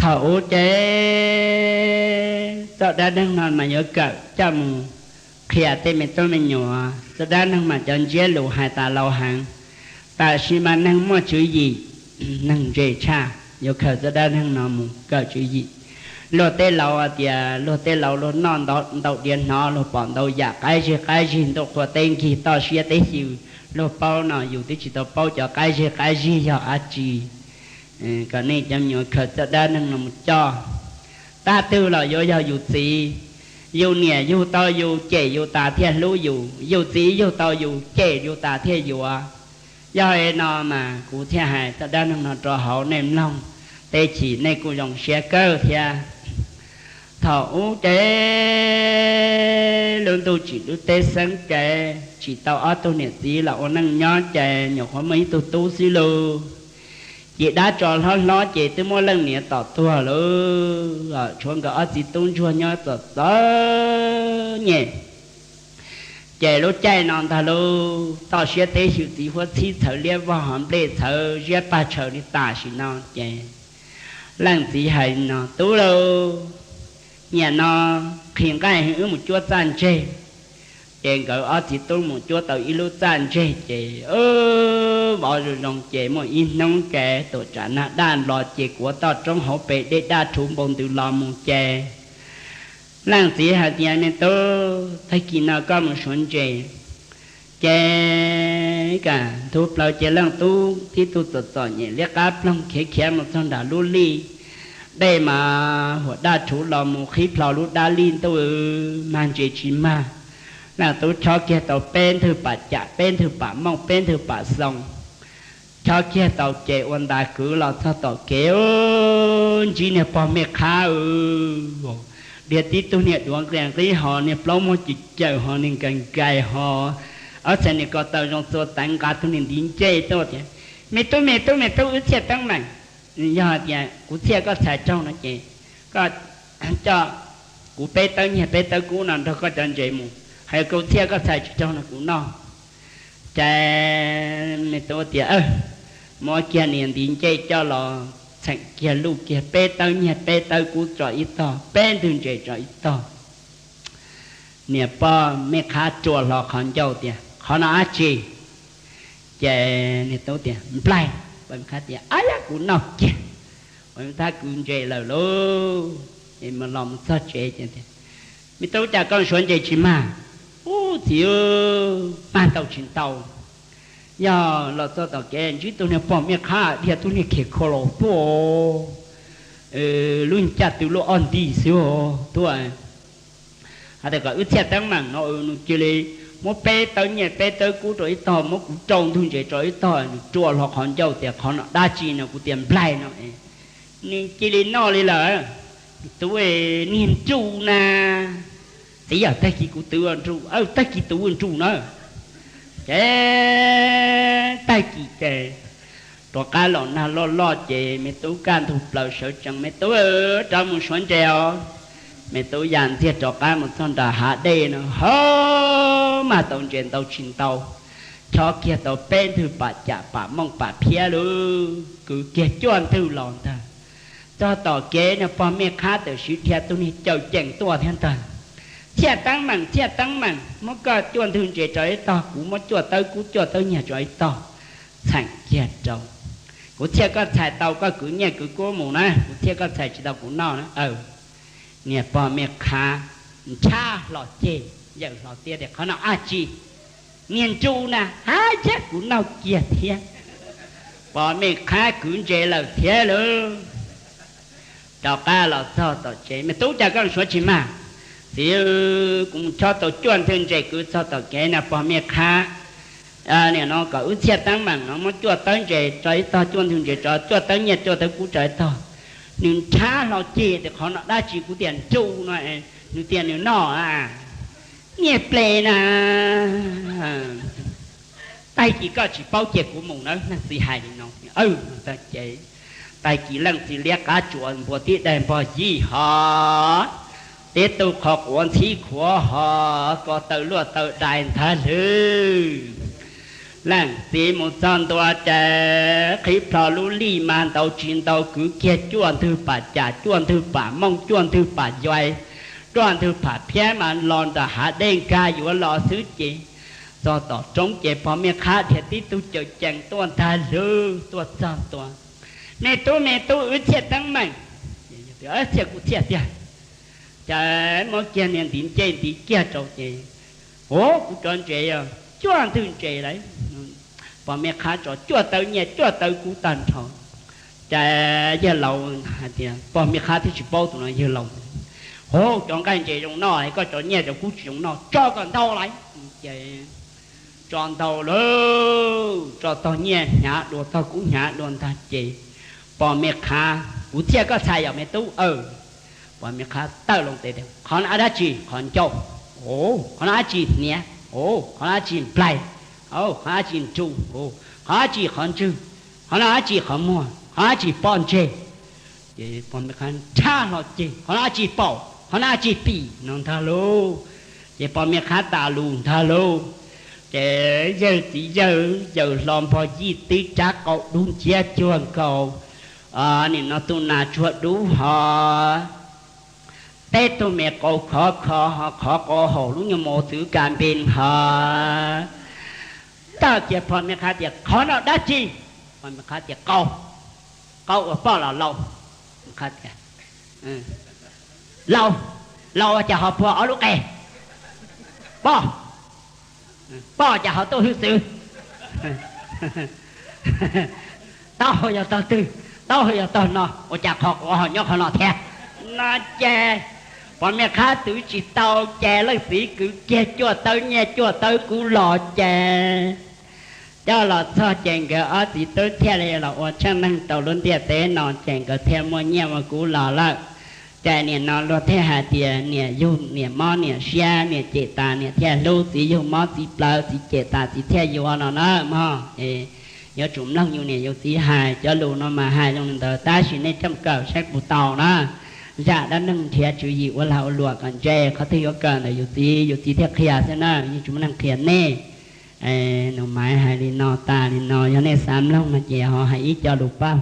Thaum ub ces txoj dab neeg no mas yuav kawm coj mus qhia tej me tub me nyuam. Txoj dab neeg mas cov ntsiab lus hais tas laus heev, tab sis mas neeg muaj tswv yim, neeg ntse tshaj, yuav khaws txoj dab neeg no mus kawm tswv yim. Luag tej laus tias, luag tej laus luag noj ntau diav hnov, luag pom ntau yam qab zig qab zig, ntuj qhua teb nkig, toj siab teb xyw, luag paub no yus twb tsis tau paub cov qab zig qab zig yog dab tsi. Kom nej cov me nyuam khaws txoj dab neeg no mus coj. Tag twg los yuav yog yus txiv, yus niam yug tau yus, cem yus tas thiaj hlub yus, yus txiv yug tau yus, cem yus tas thiaj yuav. Yog li no mas kuv thiaj hais txoj dab neeg no rau hauv nej mloog, tej chim nej kuj zoo siab kawg thiab. Thaum ub ces lub ntuj tsim lub teb xeeb ces tsis tau ob tug niam txiv los ua neej nyob ces nyuam qhuav muaj ib tug tub xwb lauj. Ces dab tsov hlob hlob ces twb muab leej niam tom tuag lawm, tshuav nkawd ob txiv tub ntsuag nyob txom txom nyem. Ces lub caij no ntag lauj, toj siab teb xyw, txiv huab txhib txhawv liab vog, hov nplej txhawv ziab pag tshaws li tam sim no ces leej txiv hais no, tub lauj, nyam no qhis nqaij wb mus cuab txaj ntseg. Ces nkawd ob txiv tub mus cuab tau ib lub txaj ntseg ces vov zoo zoo ces muaj ib hnub ces tuam tsam nag daj nplos ces kuav toj roob hauv pes dej daj rhuv npau ntws los mus ces leej txiv hais tias, me tub, tag kis no koj mus suav ntses. Ces kam ntug plaws ces leej tub tib tug txom txom nyem liab qab ploog khiav khiav mus txog nram lub lij. Dej mas huam daj rhuv los mus qhib plho lub dab lij ntuj, mag ntses tsis mag. Leej tub chob kiag tau peb ntwg pam cam, peb ntwg pam mooj, peb ntwg pam xoo. Chob kiag tau ces ua ntas kwv los txog tom kev, ntsib niag pog mej qhab, dhia tib tug niag duav nqia nqib hos niag plaub muag cim cawm hos niag nkais nkais hos ob txhais niag ko taw zoo txua teev nqa tug niag ntiv ncej tuaj tias, me tub me tub me tub, wb txhiaj teeb meem. Yog hais tias kuv txhiaj koj txhais raug no ces koj coj kuv peb tawb nyiaj peb tawb kub no nrog koj cov ntses mus, hos yog kuv txhiaj koj txhais tsis raug no kuv noj. Ces me tub tias, muab kiag niag ntiv ncej coj los txheem kiag luj kiag peb tawb nyiaj peb tawb kub tso ib tog, peb ntwg ntses tso ib tog. Niag pog mej qhab rua hlo qhov ncauj tias, qhov no dab tsi? Ces niag tub tias, nplaig. Pog mej qhab tias, ab yab, kuv noj kiag. Pog mej qhab kwv ntses lawm lauj. Ces los mus txog tsev ces tias, me tub, cas koj suav ntses tsis mag? Ub txiv, mag ntau tsis ntau, yog los txog tom kev ntsib tug niag pog mej qhab dhia tug niag khes kho los tuaj, lub ncaj tw luaj ob nti xwb tuaj. Hais tias kom wb txhiaj teeb meem no nws cia li muab peb tawb nyiaj peb tawb kub rau ib tog, muab kuv rau ntwg ntses rau ib tog, nws rua hlo qhov ncauj tias, qhov no dab tsi no? Kuv tias, nplaig no. Nws cia li noj li lawm. Tub, niag nruj na. Txiv, yog tag kis kuv twv ua nruj, tag kis twv ua nruj na. Ces tag kis ces rov qab los nag loj loj ces me tub kaj ntug plaws sawv tsees, me tub, rov mus suav ntses os. Me tub ya ntxiag rov qab mus txog nram hav dej no, ho mag tau ntses ntau tsis ntau, chob kiag tau peb ntwg pam cam pam mooj pam phiab lauj, kwv kiag cuaj ntwg los ntag. Txog tom kev no pog mej qhab tawm siv dhia tug niag cawm ceem tuaj thiab ntag. Txhiaj teeb meem, txhiaj teeb meem, muab koj cuaj ntwg ntses rau ib tog, kuv muab cuaj tawb kub cuaj tawb nyiaj rau ib tog, txheem kiag rau. Kuv txhiaj koj txhais tau koj kwv nyiaj kwv kub mus na, kuv txhiaj koj txhais tsis tau kuv noj na. Niag pog mej qhab ntshab hlo ceg, yawm hlo tiab tias, qhov no dab tsi? Niag nruj na. Ab yab, kuv noj kiag thiab. Pog mej qhab kwv ntses lawm thiab lauj. Rov qab los txog tom tsev, me tub, cas koj suav tsis mag? Txiv, kuv mus chob tau cuaj ntwg ntses kwv txog tom kev no pog mej qhab, nim no kom wb txhiaj teeb meem no muab cuaj tawb ntses tso ib tog, cuaj ntwg ntses tso, cuaj tawb nyiaj cuaj tawb kub tso ib tog. Nws ntshab hlo ceg tias, qhov no dab tsi? Kuv tias nruj no, nws tias nws noj. Niag plig na, tag kis koj tsis paub cia kuv mus nawb. Leej txiv hais li no, tag kis leej txiv liab qab tsuas npua tib daim npog yij hos, tib tug qhov quav ntxhib khuav hos, ko taw luaj taw dai ntag lawm. Leej txiv mus txog ntua ces qhib plho lub lij mas ntau tsis ntau kwv kiag cuaj ntwg pam cas, cuaj ntwg pam mooj, cuaj ntwg pam yuais, cuaj ntwg pam phiab mas los nram hav dej nkag yuav los xwb ces txog tom roob ces pog Mej Qhab dhia tib tug cawm cees tuaj ntag lauj. Tuaj txog ntua, Me tub, me tub, wb txhiaj teeb meem. Txhiaj kuj txhiaj tiag. Ces muab kiag niag ntiv ncej ntiv kiag rau ces, Ov, kuv cov ntses os, cuaj ntwg ntses lawm. Pog Mej Qhab tso cuaj tawb nyiaj cuaj tawb kub tag nrho. Ces yawg laus hais tias, pog Mej Qhab twb tsis paub tus no yawg laus. Ov, cov nqaij ntses zoo noj, koj cov nyiaj cov kub tsis zoo noj, tso kom ntau lawm. Ces tso ntau lawm, tso tog nyiaj hnyav dua tog kub hnyav dua ntag ces pog Mej Qhab, Kuv txhiaj koj txhais yom me tub aw. Pog Mej Qhab tawm loo tes tias, Qhov no dab tsi? Qhov ncauj. Qhov no dab tsi? Hniav. Qhov no dab tsi? Nplaig. Qhov no dab tsi? Nruj. Qhov no dab tsi? Qhov ntswg. Qhov no dab tsi? Qhov muag. Qhov no dab tsi? Pob ntseg. Ces pog Mej Qhab nrhab hlo ceg, Qhov no dab tsi? Paum. Qhov no dab tsi? Pim, no ntag lauj. Ces pog Mej Qhab tas lus ntag lauj. Ces yawg txiv yawg yaws hlo npog yij tib rab qau dub nciab cuag nkaus nim no tus nas tsuag dub hov, teb tug me qau khov kho ho qhov qau haum lub nyuag mos txwv kas npe hov. Tawm kiag pog Mej Qhab tias, Qhov no dab tsi? Pog Mej Qhab tias, Qau. Qau uas poj los laus? Qhab tias, Laus. Laus ua cas ho puag ob lub qe? Poj. Poj cas ho tuaj hwj txwv? Taub hau yog tog twg? Taub hau yog tog no, ua cas qhov quav ho nyob qhov no thiab? No ces pog Mej Qhab twv tsis tau ces leej txiv kwv kiag cuaj tawb nyiaj cuaj tawb kub los ces coj los txog ces nkawd ob txiv tub thiaj li los ua tsheej neeg rau lub ntiaj teb no ces nkawd thiaj muaj nyiaj muaj kub los lawm. Ces nim no luag thiaj hais tias niam yug niam mob niam siab, niam cem tas niam thiaj hlub, txiv yug mob txiv plawv, txiv cem tas txiv thiaj yuav no na mog. Yuav tsum mloog yus niam yus txiv hais, cov lus no mas hais zoo li ntawd tab sis nej coj kawm saib puas tau na. Zaj dab neeg nrhiav tswv yim ua lag ua luam kom ntse, qhov twg yuav kawm ntawm yus txiv, yus txiv thiaj qhia xwb na, yeej tsis muaj neeg qhia nej. Nus Maiv hais li no tas li no, yog nej xav mloog no ces ho hais ib co lus pab